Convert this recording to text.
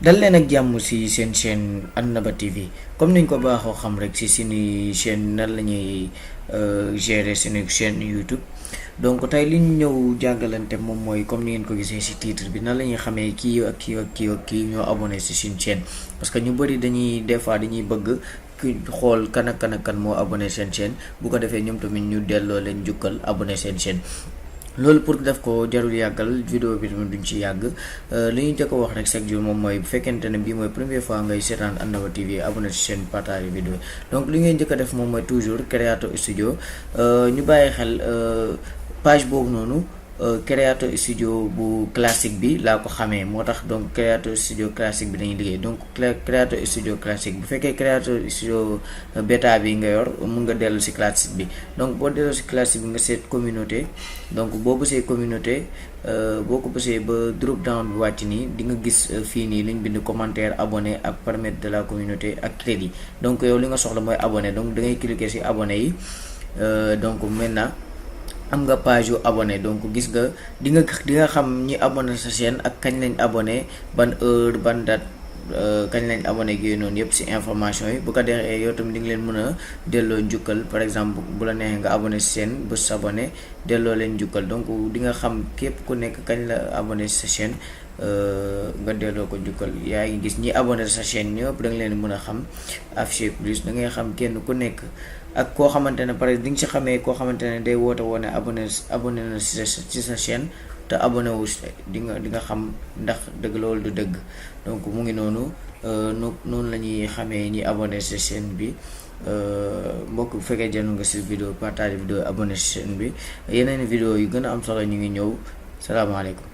dal leen ak jàmm si seen chaîne Annaba TV comme niñ ko baaxoo xam rek si suñuy chaîne nan la ñuy gérer suñu chaîne YouTube. Donc tey li ñu ñëw jàngalante moom mooy comme ni ngeen ko gisee si titre bi nan la ñuy xamee kii ak kii ak kii ak kii ñoo abonné si suñu chaîne, parce que ñu bëri dañuy des fois dañuy bëgg ki xool kan ak kan moo abonné seen chaîne, bu ko defee ñoom tamit ñu delloo leen jukkal abonné seen chaîne. loolu pour def ko jarul yàggal vidéo bi tamit duñ ci yàgg. li ñu jëkk a wax rek chaque jour moom mooy bu fekkente ne bii mooy première fois ngay seetaan Annaba TV abonné ci chaîne partage vidéo. Donc li ngay njëkk a def moom mooy toujours Creator Studio, ñu bàyyi xel page boobu noonu. Creator Studio bu classique bi laa ko xamee, moo tax donc Creator Studio classique bi dañuy liggéey. Donc Creator Studio classique bu fekkee Creator Studio bêta bi nga yor mun nga dellu si classique bi. Donc boo dellu si classique bi nga seet communauté, donc boo bësee communauté boo ko bësee ba drop down bi wàcc nii di nga gis fii nii liñ bind commentaire, abonné ak paramètre de la communauté ak crédit. Donc yow li nga soxla mooy abonné, donc da ngay cliquer si abonné yi. Donc maintenant am nga page yu abonné, donc gis nga di nga xam ñi abonné sa chaîne ak kañ lañ abonné, ban heure ban date, kañ lañ abonné gi noonu yëpp ci information yi. bu ko defee yow tamit di nga leen mën a delloo njukkal. Par exemple bu la neexee nga abonné ci chaîne bés s'abonné delloo leen njukkal, donc di nga xam képp ku nekk kañ la abonné ci sa chaîne nga delloo ko njukkal. yaa ngi gis ñi abonné sa chaîne ñëpp da nga leen mën a xam affiché plus, da ngay xam kenn ku nekk ak koo xamante ne par exemple di nga ci xamee koo xamante ne day woote woone abonné na ci sa chaîne te abonné wu di nga xam ndax dëgg la wala du dëgg. donc mu ngi noonu noonu la ñuy xamee ñi abonné ci chaîne bi. mbokk bu fekkee jënd nga ci vidéo partage vidéo abonné ci chaîne bi, yeneen vidéo yu gën a am solo ñu ngi ñëw. Salaamaaleykum.